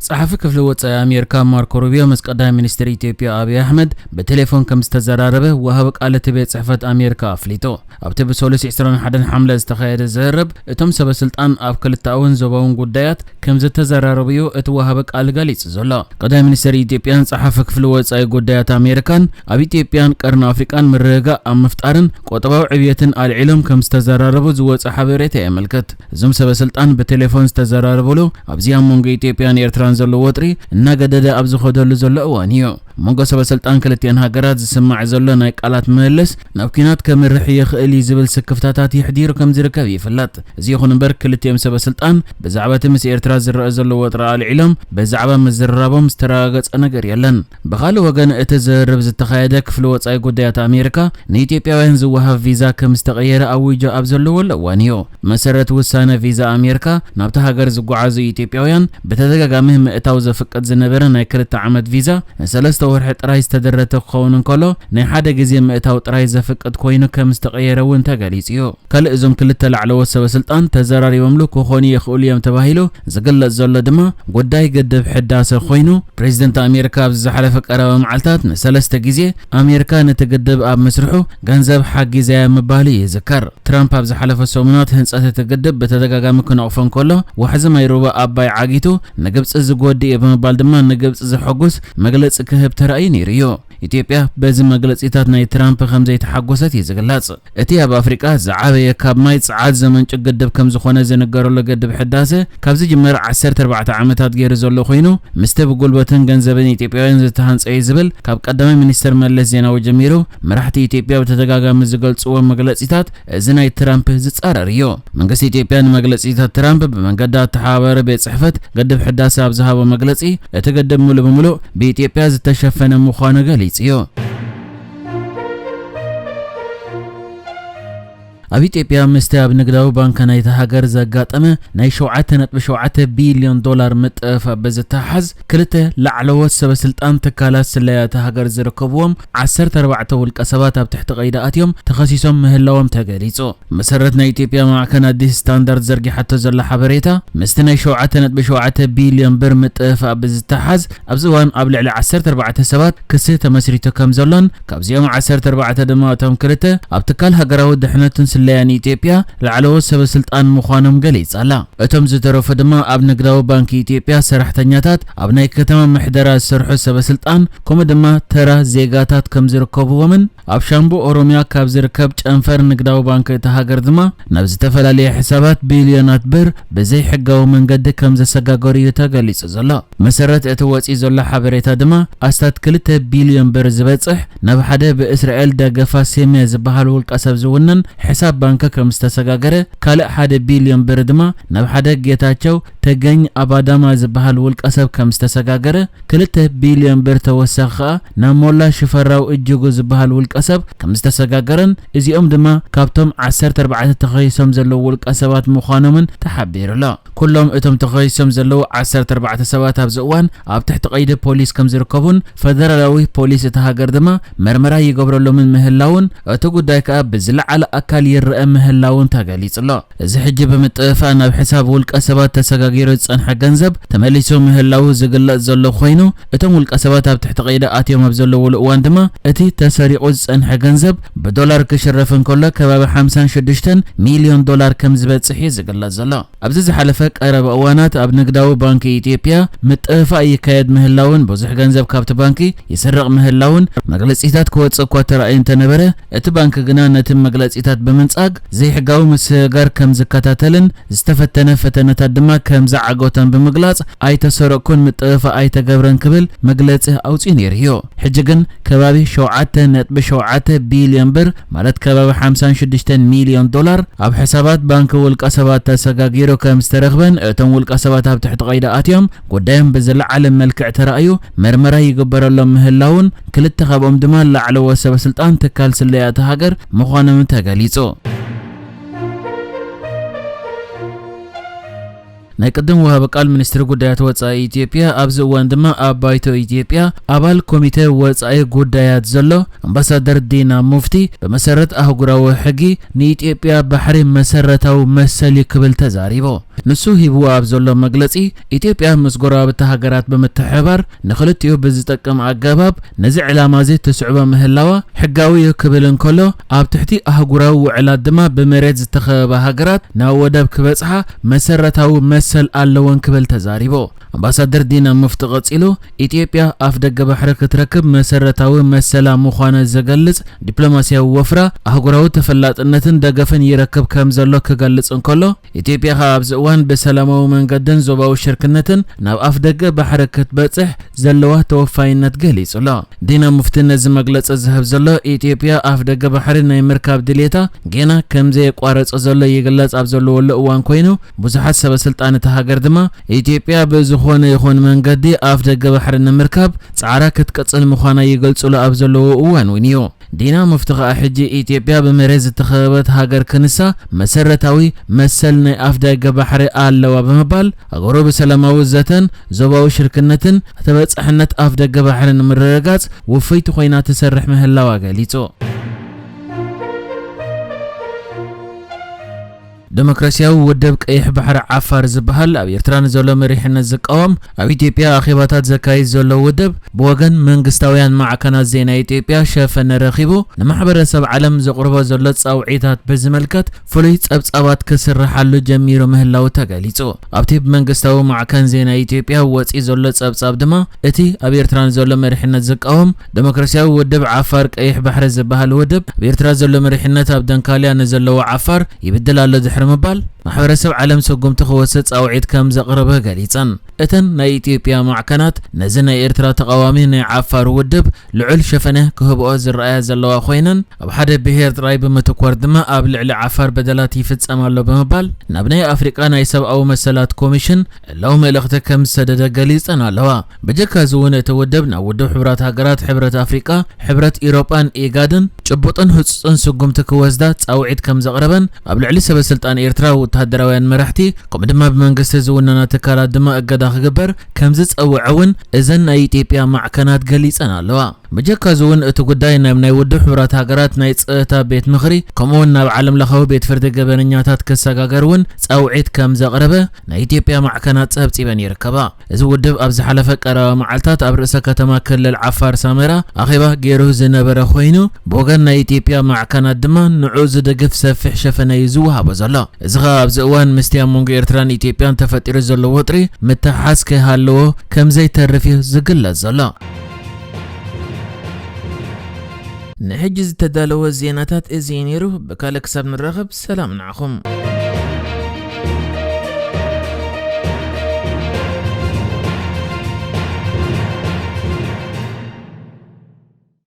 ጸሓፊ ክፍሊ ወጻኢ ኣሜሪካ ማርኮ ሩቢዮ ምስ ቀዳማይ ሚኒስትር ኢትዮጵያ ኣብይ ኣሕመድ ብቴሌፎን ከም ዝተዘራረበ ወሃቢ ቃል እቲ ቤት ጽሕፈት ኣሜሪካ ኣፍሊጡ። ኣብቲ ብሰሉስ ዕስራን ሓደን ሓምለ ዝተኻየደ ዝርርብ፣ እቶም ሰበ ስልጣን ኣብ ክልተኣውን ዞባውን ጉዳያት ከም ዝተዘራረቡ'ዩ እቲ ወሃቢ ቃል ገሊጹ ዘሎ። ቀዳማይ ሚኒስትር ኢትዮጵያን ጸሓፊ ክፍሊ ወጻኢ ጉዳያት ኣሜሪካን ኣብ ኢትዮጵያን ቀርኒ ኣፍሪቃን ምርግጋእ ኣብ ምፍጣርን ቁጠባዊ ዕብየትን ኣልዒሎም ከም ዝተዘራረቡ ዝወጸ ሓበሬታ የመልክት። እዞም ሰበ ስልጣን ብቴሌፎን ዝተዘራረቡሉ፣ ኣብዚ ኣብ መንጎ ኢትዮጵያን ኤርትራን ዘሎ ወጥሪ እናገደደ ኣብ ዝኸደሉ ዘሎ እዋን እዩ። ኣብ መንጎ ሰበ ስልጣን ክልቲአን ሃገራት ዝስማዕ ዘሎ ናይ ቃላት ምልልስ ናብ ኲናት ከምርሕ ይኽእል እዩ ዝብል ስክፍታታት የሕዲሩ ከም ዝርከብ ይፍለጥ። እዚ ይኹን እምበር፣ ክልቲኦም ሰበ ስልጣን ብዛዕባ እቲ ምስ ኤርትራ ዝረአ ዘሎ ወጥሪ ኣልዒሎም ብዛዕባ ምዝርራቦም ዝተረጋገጸ ነገር የለን። ብኻልእ ወገን፣ እቲ ዝርርብ ዝተኻየደ ክፍሊ ወጻኢ ጉዳያት ኣሜሪካ ንኢትዮጵያውያን ዝወሃብ ቪዛ ከም ዝተቐየረ ኣዊጁ ኣብ ዘለወሉ እዋን እዩ። መሰረት ውሳነ ቪዛ ኣሜሪካ፣ ናብታ ሃገር ዝጓዓዙ ኢትዮጵያውያን ብተደጋጋሚ ምእታው ዘፍቅድ ዝነበረ ናይ ክልተ ዓመት ቪዛ ንሰለስተ ወርሒ ጥራይ ዝተደረተ ክኸውን እንከሎ፣ ናይ ሓደ ግዜ ምእታው ጥራይ ዘፍቅድ ኮይኑ ከም ዝተቐየረ እውን ተገሊጹ እዩ። ካልእ እዞም ክልተ ላዕለዎት ሰበ ስልጣን ተዘራሪቦምሉ ክኾኑ ይኽእሉ እዮም ተባሂሉ ዝግለጽ ዘሎ ድማ ጉዳይ ግድብ ሕዳሰ ኮይኑ፣ ፕሬዚደንት ኣሜሪካ ኣብዚ ዝሓለፈ ቀረባ መዓልታት ንሰለስተ ግዜ ኣሜሪካ ነቲ ግድብ ኣብ ምስርሑ ገንዘብ ሓጊዛ'ያ ምባሉ ይዝከር። ትራምፕ ኣብ ዝሓለፈ ሰሙናት ህንጸት እቲ ግድብ ብተደጋጋሚ ክነቕፎ እንከሎ፣ ዋሕዚ ማይ ሩባ ኣባይ ዓጊቱ ንግብጺ ዝጎድእ እዩ ብምባል ድማ ንግብጺ ዘሐጉስ መግለጺ ክህብ ተራእዩ ነይሩ እዩ። ኢትዮጵያ በዚ መግለጺታት ናይ ትራምፕ ከም ዘይተሓጎሰት እዩ ዝግለጽ። እቲ ኣብ ኣፍሪቃ ዝዓበየ ካብ ማይ ጸዓት ዘመንጩ ግድብ ከም ዝኾነ ዝንገረሉ ግድብ ሕዳሰ ካብ ዝጅመር ዓሰርተ ኣርባዕተ ዓመታት ገይሩ ዘሎ ኮይኑ፣ ምስቲ ብጉልበትን ገንዘብን ኢትዮጵያውያን ዝተሃንጸ እዩ ዝብል ካብ ቀዳማይ ሚኒስትር መለስ ዜናዊ ጀሚሩ መራሕቲ ኢትዮጵያ ብተደጋጋሚ ዝገልጽዎ መግለጺታት እዚ ናይ ትራምፕ ዝጻረር እዩ። መንግስቲ ኢትዮጵያ ንመግለጺታት ትራምፕ ብመንገዲ ኣተሓባባሪ ቤት ጽሕፈት ግድብ ሕዳሰ ኣብ ዝሃቦ መግለጺ፣ እቲ ግድብ ምሉእ ብምሉእ ብኢትዮጵያ ዝተሸፈነ ምዃኑ ገሊጹ እዩ። ኣብ ኢትዮጵያ ምስቲ ኣብ ንግዳዊ ባንክ ናይታ ሃገር ዘጋጠመ ናይ ሸውዓተ ነጥቢ ሸውዓተ ቢልዮን ዶላር ምጥፍፋእ ብዝተሓሓዝ፣ ክልተ ላዕለዎት ሰበ ስልጣን ትካላት ስለያ እታ ሃገር ዝርከብዎም ዓሰርተ ኣርባዕተ ውልቀ ሰባት ኣብ ትሕቲ ቀይዲ ኣትዮም ተኸሲሶም ምህላዎም ተገሊጹ። መሰረት ናይ ኢትዮጵያ ማዕከን ኣዲስ ስታንዳርድ ዘርጊሓቶ ዘላ ሓበሬታ፣ ምስቲ ናይ ሸውዓተ ነጥቢ ሸውዓተ ቢልዮን ብር ምጥፍፋእ ብዝተሓሓዝ፣ ኣብዚ እዋን ኣብ ልዕሊ ዓሰርተ ኣርባዕተ ሰባት ክሲ ተመስሪቱ ከም ዘሎን፣ ካብዚኦም ዓሰርተ ኣርባዕተ ድማ እቶም ክልተ ኣብ ትካል ሃገራዊ ድሕነትን ስለያን ኢትዮጵያ ላዕለዎት ሰበ ስልጣን ምዃኖም ገሊጻ ኣላ። እቶም ዝተረፉ ድማ ኣብ ንግዳዊ ባንክ ኢትዮጵያ ሰራሕተኛታት፣ ኣብ ናይ ከተማ ምሕደራ ዝሰርሑ ሰበ ስልጣን፣ ከምኡ ድማ ተራ ዜጋታት ከም ዝርከብዎምን፣ ኣብ ሻምቡ ኦሮሚያ ካብ ዝርከብ ጨንፈር ንግዳዊ ባንክ እታ ሃገር ድማ ናብ ዝተፈላለየ ሕሳባት ቢልዮናት ብር ብዘይሕጋዊ መንገዲ ከም ዘሰጋገሩ እዩ ተገሊጹ ዘሎ። መሰረት እቲ ወጺኡ ዘሎ ሓበሬታ ድማ፣ ኣስታት ክልተ ቢልዮን ብር ዝበጽሕ ናብ ሓደ ብእስራኤል ደገፋ ሴሜ ዝበሃል ውልቀ ሰብ ዝውነን ሕሳብ ባንክ ከም ዝተሰጋገረ፣ ካልእ ሓደ ቢልዮን ብር ድማ ናብ ሓደ ጌታቸው ተገኝ ኣብ ኣዳማ ዝበሃል ውልቀ ሰብ ከም ዝተሰጋገረ፣ ክልተ ቢልዮን ብር ተወሳኺ ከኣ ናብ ሞላ ሽፈራው እጅጉ ዝበሃል ውልቀ ሰብ ከም ዝተሰጋገረን፣ እዚኦም ድማ ካብቶም ዓሰርተ ኣርባዕተ ተኸሲሶም ዘለዉ ውልቀ ሰባት ምዃኖምን ተሓቢሩ ኣሎ። ኩሎም እቶም ተኸሲሶም ዘለዉ ዓሰርተ ኣርባዕተ ሰባት ኣብዚ እዋን ኣብ ትሕቲ ቀይዲ ፖሊስ ከም ዝርከቡን፣ ፈደራላዊ ፖሊስ እታ ሃገር ድማ መርመራ ይገብረሎምን ምህላውን፣ እቲ ጉዳይ ከኣ ብዝለዓለ ኣካል ይረአ ምህላውን ተገሊጹ ኣሎ። እዚ ሕጂ ብምጥፍፋእ ናብ ሕሳብ ውልቀ ሰባት ተሰጋጊሩ ዝጸንሐ ገንዘብ ተመሊሱ ምህላዉ ዝግለጽ ዘሎ ኮይኑ፣ እቶም ውልቀ ሰባት ኣብ ትሕቲ ቀይዲ ኣትዮም ኣብ ዘለዉሉ እዋን ድማ እቲ ተሰሪቑ ዝጸንሐ ገንዘብ ብዶላር ክሽረፍ እንከሎ፣ ከባቢ ሓምሳን ሽዱሽተን ሚልዮን ዶላር ከም ዝበጽሕ እዩ ዝግለጽ ዘሎ። ኣብዚ ዝሓለፈ ቀረባ እዋናት ኣብ ንግዳዊ ባንክ ኢትዮጵያ ምጥፍፋእ ይካየድ ምህላውን ብዙሕ ገንዘብ ካብቲ ባንኪ ይስረቕ ምህላውን መግለጺታት ክወጽእ እኳ ተራእዩ እንተነበረ፣ እቲ ባንክ ግና ነቲ መግለጺታት ብምንጻግ ዘይሕጋዊ ምስግጋር ከም ዝከታተልን ዝተፈተነ ፈተነታት ድማ ከም ዝዓገቶን ብምግላጽ፣ ኣይተሰረቕኩን ምጥፍፋእ ኣይተገብረን ክብል መግለጺ ኣውጺኡ ነይሩ እዩ። ሕጂ ግን ከባቢ ሸውዓተ ነጥቢ ሸውዓተ ቢልዮን ብር፣ ማለት ከባቢ ሓምሳን ሽዱሽተን ሚልዮን ዶላር፣ ኣብ ሕሳባት ባንክ ውልቀ ሰባት ተሰጋጊሩ ከም ዝተረኽበን፣ እቶም ውልቀ ሰባት ኣብ ትሕቲ ቀይዲ ኣትዮም ጉዳዮም ብዝለዓለ መልክዕ ተራእዩ መርመራ ይግበረሎም ምህላውን፣ ክልተ ካብኦም ድማ ላዕለዎት ሰበ ስልጣን ትካል ስለያ እታ ሃገር ምዃኖም ተገሊጹ። ናይ ቅድም ወሃቢ ቃል ሚኒስትሪ ጉዳያት ወጻኢ ኢትዮጵያ፣ ኣብዚ እዋን ድማ ኣብ ባይቶ ኢትዮጵያ ኣባል ኮሚተ ወጻኢ ጉዳያት ዘሎ ኣምባሳደር ዲና ሙፍቲ፣ ብመሰረት ኣህጉራዊ ሕጊ ንኢትዮጵያ ባሕሪ መሰረታዊ መሰል እዩ ክብል ተዛሪቡ። ንሱ ሂብዎ ኣብ ዘሎ መግለጺ፣ ኢትዮጵያ ምስ ጎረባብቲ ሃገራት ብምትሕብባር ንኽልቲኡ ብዝጠቅም ኣገባብ ነዚ ዕላማ እዚ ትስዕቦ ምህላዋ ሕጋዊ እዩ ክብል እንከሎ፣ ኣብ ትሕቲ ኣህጉራዊ ውዕላት ድማ ብመሬት ዝተኸበባ ሃገራት ናብ ወደብ ክበጽሓ መሰረታዊ መሰል ኣለወን ክብል ተዛሪቡ። ኣምባሳደር ዲና ሙፍቲ ቀጺሉ፣ ኢትዮጵያ ኣፍ ደገ ባሕሪ ክትረክብ መሰረታዊ መሰላ ምዃና ዘገልጽ ዲፕሎማስያዊ ወፍራ ኣህጉራዊ ተፈላጥነትን ደገፍን ይረክብ ከም ዘሎ ክገልጽ እንከሎ፣ ኢትዮጵያ ከኣ ኣብዚ እዋን ብሰላማዊ መንገድን ዞባዊ ሽርክነትን ናብ ኣፍ ደገ ባሕሪ ክትበጽሕ ዘለዋ ተወፋይነት ገሊጹ ኣሎ። ዲና ሙፍቲ ነዚ መግለጺ ዝህብ ዘሎ፣ ኢትዮጵያ ኣፍ ደገ ባሕሪ ናይ ምርካብ ድሌታ ጌና ከም ዘየቋረጸ ዘሎ ይግለጽ ኣብ ዘለወሉ እዋን ኮይኑ፣ ብዙሓት ሰበ ስልጣን እታ ሃገር ድማ ኢትዮጵያ ብዝኾነ ይኹን መንገዲ ኣፍ ደገ ባሕሪ ንምርካብ ጻዕራ ክትቅጽል ምዃና ይገልጹሉ ኣብ ዘለዉ እዋን እውን እዩ። ዲና ሙፍቲ ከኣ ሕጂ ኢትዮጵያ ብመሬት ዝተኸበበት ሃገር ክንሳ መሰረታዊ መሰል ናይ ኣፍ ደገ ባሕሪ ኣለዋ ብምባል፣ ኣገሩ ብሰላማዊ ዘተን ዞባዊ ሽርክነትን ተበጻሕነት ኣፍ ደገ ባሕሪ ንምርግጋጽ ውፍይቲ ኮይና ትሰርሕ ምህላዋ ገሊጹ። ዲሞክራሲያዊ ውድብ ቀይሕ ባሕሪ ዓፋር ዝበሃል ኣብ ኤርትራ ንዘሎ መሪሕነት ዝቃወም ኣብ ኢትዮጵያ ኣኼባታት ዘካይድ ዘሎ ውድብ ብወገን መንግስታውያን ማዕከናት ዜና ኢትዮጵያ ሸፈነ ረኺቡ ንማሕበረሰብ ዓለም ዘቕርቦ ዘሎ ጻውዒታት ብዝምልከት ፍሉይ ጸብጻባት ክስርሓሉ ጀሚሩ ምህላዉ ተገሊጹ። ኣብቲ ብመንግስታዊ ማዕከን ዜና ኢትዮጵያ ወጺኡ ዘሎ ጸብጻብ ድማ እቲ ኣብ ኤርትራ ንዘሎ መሪሕነት ዝቃወም ዲሞክራሲያዊ ውድብ ዓፋር ቀይሕ ባሕሪ ዝበሃል ውድብ ኣብ ኤርትራ ዘሎ መሪሕነት ኣብ ደንካልያ ንዘለዎ ዓፋር ይብድል ኣሎ ድሕሪ ምባል ማሕበረሰብ ዓለም ስጉምቲ ክወስድ ጻውዒት ከም ዘቕረበ ገሊጸን። እተን ናይ ኢትዮጵያ ማዕከናት ነዚ ናይ ኤርትራ ተቓዋሚ ናይ ዓፋር ውድብ ልዑል ሸፈነ ክህብኦ ዝረኣያ ዘለዋ ኮይነን፣ ኣብ ሓደ ብሄር ጥራይ ብምትኮር ድማ ኣብ ልዕሊ ዓፋር በደላት ይፍጸም ኣሎ ብምባል ናብ ናይ ኣፍሪቃ ናይ ሰብኣዊ መሰላት ኮሚሽን ዕላዊ መልእኽቲ ከም ዝሰደደ ገሊጸን ኣለዋ። ብጀካ እዚ እውን እቲ ውድብ ናብ ውድብ ሕቡራት ሃገራት፣ ሕብረት ኣፍሪቃ፣ ሕብረት ኢሮጳን ኢጋድን ጭቡጥን ህጹጽን ስጉምቲ ክወስዳ ጻውዒት ከም ዘቕረበን ኣብ ልዕሊ ሰበ ስልጣን ኤርትራ፣ ወተሃደራውያን መራሕቲ ከምኡ ድማ ብመንግስቲ ዝውነና ትካላት ድማ እገዳ ክግበር ከም ዝጸውዐ እውን እዘን ናይ ኢትዮጵያ ማዕከናት ገሊጸን ኣለዋ። ብጀካ እዚ እውን እቲ ጉዳይ ናብ ናይ ውድብ ሕቡራት ሃገራት ናይ ጸጥታ ቤት ምኽሪ ከምኡ እውን ናብ ዓለም ለኻዊ ቤት ፍርዲ ገበነኛታት ክሰጋገር እውን ጻውዒት ከም ዘቕረበ ናይ ኢትዮጵያ ማዕከናት ጸብጺበን ይርከባ። እዚ ውድብ ኣብ ዝሓለፈ ቀረባ መዓልታት ኣብ ርእሰ ከተማ ክልል ዓፋር ሳመራ ኣኼባ ገይሩ ዝነበረ ኮይኑ፣ ብወገን ናይ ኢትዮጵያ ማዕከናት ድማ ንዑ ዝድግፍ ሰፊሕ ሸፈነ እዩ ዝወሃቦ ዘሎ። እዚ ኸኣ ኣብዚ እዋን ምስቲ ኣብ መንጎ ኤርትራን ኢትዮጵያን ተፈጢሩ ዘሎ ወጥሪ ምትሕሓዝ ከይሃለዎ ከም ዘይተርፍ እዩ ዝግለጽ ዘሎ። ንሕጂ ዝተዳለወ ዜናታት እዚ እዩ ነይሩ። ብካልእ ክሳብ ንራኸብ ሰላም ንዓኹም።